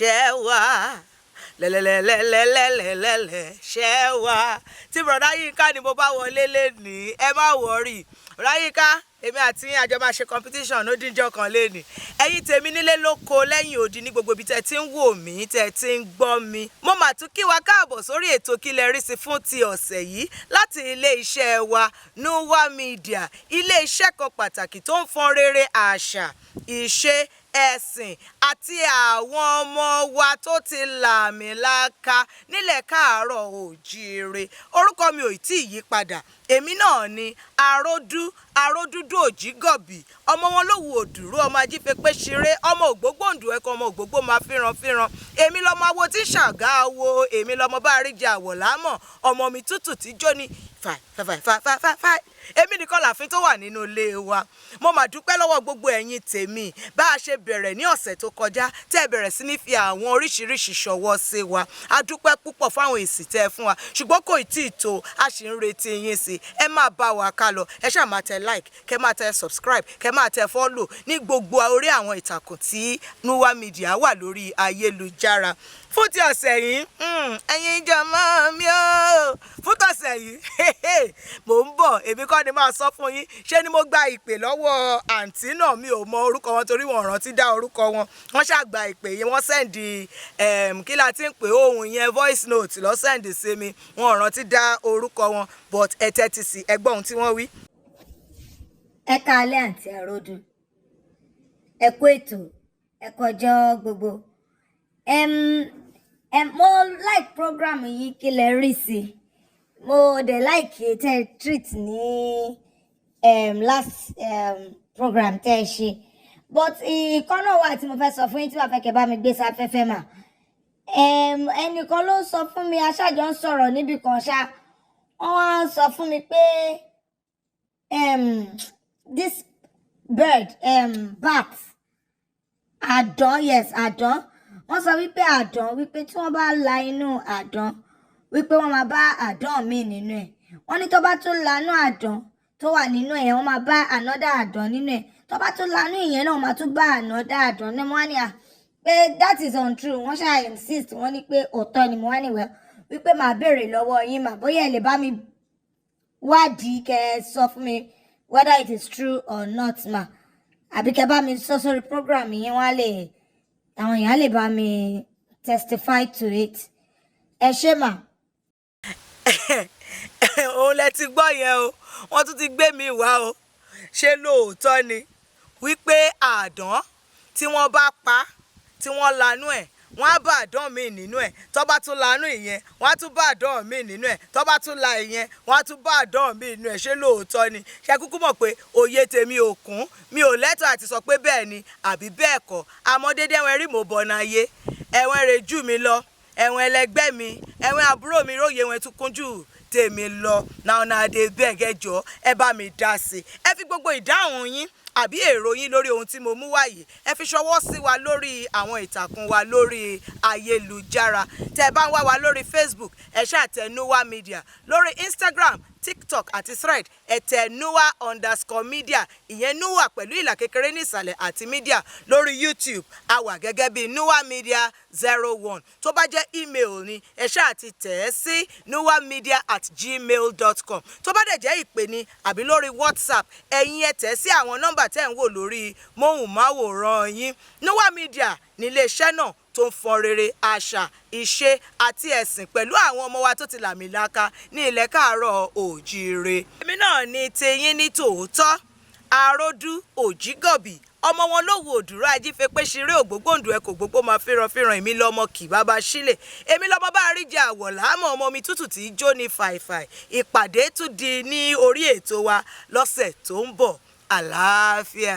Ṣẹ́ wá lẹ́lẹ́lẹ́lẹ́lẹ́lẹ́lẹ́ ṣẹ́ wá tí bọ̀dá Yínká ni mo bá wọlé lénìí. Ẹ má worry, bọ̀dá Yínká, èmi àti yín àjọ máa ṣe competition ó díjọ́ kan lénìí. Ẹ̀yin tèmi nílé lóko, lẹ́yìn odi, ní gbogbo ibi tẹ́ ti ń wò mí, tẹ́ ti ń gbọ́ mi, mo mà tún kí wa káàbọ̀ sórí ètò Kí Lẹ Rí Sí fún ti ọ̀sẹ̀ yìí láti ilé iṣẹ́ wa, Nuwa Media, ilé iṣẹ́ kan pàtàkì tó ń fọn rere àṣà, ìṣe, ẹ̀sìn àti àwọn ọmọ wa tó ti làmìlaka nílẹ̀ káàárọ̀ òjíire. Orúkọ mi ò tí ì yí padà, èmi náà ni Aródú Aródúdú Òjígọ̀bì, ọmọ wọn lówù òdùrú, ọmọ ajífepé ṣeré, ọmọ ògbógbòǹdù ẹ̀kọ́, ọmọ ògbógbò máa fíran fíran. Èmi lọmọ awo tí ṣàgá wo, èmi lọmọ bá rí jẹ àwọ̀ lámọ̀, ọmọ mi tútù tí jó ni fàì fàì fàì fàì fàì fàì. Èmi nìkan làfin tó wà nínú ilé wa. Mo mà dúpẹ́ lọ́wọ́ gbogbo ẹ̀yin tèmi. Bá a ṣe bẹ̀rẹ̀ ní ọ̀sẹ̀ tó kọjá, tẹ́ ẹ bẹ̀rẹ̀ sí ní fi àwọn oríṣiríṣi ṣọwọ́ sí wa, a dúpẹ́ púpọ̀ fáwọn èsì tẹ́ ẹ fún wa, ṣùgbọ́n kò tí ì tó, a sì ń retí yín sí. Ẹ máa bá wa ká lọ. Ẹ ṣáà máa tẹ like, kẹ máa tẹ subscribe, kẹ máa tẹ follow ní gbogbo orí àwọn ìtàkùn tí Nuwa Media wà lórí ayélujára. Fún ti ọ̀sẹ̀ yìí, ẹ̀yin jọmọ́ mi o, fún tọ̀sẹ̀ yìí, mò ń bọ̀. Èmi kọ́ ni máa sọ fún yín. Ṣé ni mo gba ìpè lọ́wọ́ àǹtí náà? Mi ò mọ orúkọ wọn torí wọn rántí dá orúkọ wọn. Wọ́n ṣàgbà ìpè yẹn, wọ́n send, kí la ti ń pè ohun yẹn, voice note lọ́ send sí mi. Wọn rántí dá orúkọ wọn, but ẹ tẹ́tí sí, ẹ gbọ́ ohun tí wọ́n wí. Ẹ káalẹ́, àǹtí Àròdù. Ẹ kú ètò, ẹ kọjọ́ gbogbo. Mo like program yìí, Kí Lẹ Rí Sí. Mo dẹ̀ like tẹ́ ẹ treat ní last program tẹ́ ẹ ṣe, but ìkan náà wà tí mo fẹ́ sọ fún yín tí wàá fẹ́ kẹ́ bá mi gbé sáfẹ́fẹ́ mà. Ẹnìkan ló sọ fún mi, aṣáájọ ń sọ̀rọ̀ níbì kan ṣá, wọ́n wá ń sọ fún mi pé this bird, bat, àdán, yes, àdán. Wọ́n sọ wípé àdán, wípé tí wọ́n bá la inú àdán, wípé wọ́n máa bá àdán míì nínú ẹ̀. Wọ́n ní tó bá tún lanú àdán tó wà nínú ẹ̀, wọ́n máa bá another àdán nínú ẹ̀. Tó bá tún lanú ìyẹn náà, wọ́n máa tún bá another àdán ní. Wọ́n á ní à pé that is untrue. Wọ́n ṣáà insist, wọ́n ní pé òótọ́ ni. Mo wá ní well, wípé màá béèrè lọ́wọ́ yín mà, bóyá ẹ lè bá mi wádìí, kẹ́ ẹ sọ fún mi whether it is true or not ma, àbí kẹ́ bá mi sọ sórí program yẹn, wọ́n á lè, àwọn èèyàn á lè bá mi testify to it. Ẹ ṣé mà. Òun lẹ ti gbọ́ yẹn o. Wọ́n tún ti gbé mi wá o. Ṣé lóòótọ́ ni wípé àdán tí wọ́n bá pa, tí wọ́n lanú ẹ̀, wọ́n á bá àdán míì nínú ẹ̀? Tó bá tún lanú ìyẹn, wọ́n á tún bá àdán míì nínú ẹ̀. Tó bá tún la ìyẹn, wọ́n á tún bá àdán míì nínú ẹ̀. Ṣé lóòótọ́ ni? Ṣe kúkú mọ̀ pé òye tèmi ò kún, mi ò lẹ́tọ̀ọ́ àti sọ pé bẹ́ẹ̀ ni àbí bẹ́ẹ̀ kọ́. Àmọ́ dédé ẹ̀wọ̀n rí mo bọ̀ náà yé ẹ̀wọ̀n rẹ̀ jù mí lọ, ẹ̀wọ̀n ẹlẹgbẹ́ mi, ẹ̀wọ̀n àbúrò mi róye wọn tún kún jù tèmi lọ. Náà náà dé bẹ́ẹ̀ gẹ́jọ́, ẹ bá mi dá sí i. Ẹ fi gbogbo ìdáhùn yín àbí èrò yín lórí ohun tí mo mú wá yìí, ẹ fi ṣọwọ́ sí wa lórí àwọn ìtàkùn wa lórí ayélujára. Tẹ́ ẹ bá ń wá wa lórí Facebook, ẹ ṣáà tẹ Nuwa Media. Lórí Instagram, TikTok àti Thread, ẹ tẹ Nuwa_media, ìyẹn Nuwa pẹ̀lú ìlà kékeré ní ìsàlẹ̀ àti media. Lórí YouTube, a wà gẹ́gẹ́ bí Nuwa Media 01. Tó bá jẹ́ email ni, ẹ ṣáà ti tẹ̀ ẹ́ sí nuwamedia@gmail.com. Tó bá dẹ̀ jẹ́ ìpè ni àbí lórí WhatsApp, ẹ̀yin ẹ tẹ̀ sí àwọn nọ́mbà tẹ́ ń wò lórí móhùnmáwòrán yín. Nuwa Media ní iléeṣẹ́ náà tó ń fọn rere àṣà, ìṣe àti ẹ̀sìn pẹ̀lú àwọn ọmọ wa tó ti làmìlaka ní ilẹ̀ káàárọ̀ òjíire. Èmi náà ní tiyín ní tòótọ́, Àròdú Òjígọ̀bì, ọmọ wọn lówù òdùrọ̀ ajífẹ́pẹ́ ṣeré, ògbógbòǹdù ẹ kò gbogbo máa fẹ́ràn fẹ́ràn. Èmi lọmọ kì bàbá sílẹ̀, èmi lọmọ bá rí jẹ àwọ̀ láàmú, ọmọ mi tútù tí í jó ní fàìfàì. Ìpàdé tún di ní orí ètò wa lọ́sẹ̀ tó ń bọ̀. Àlàáfíà.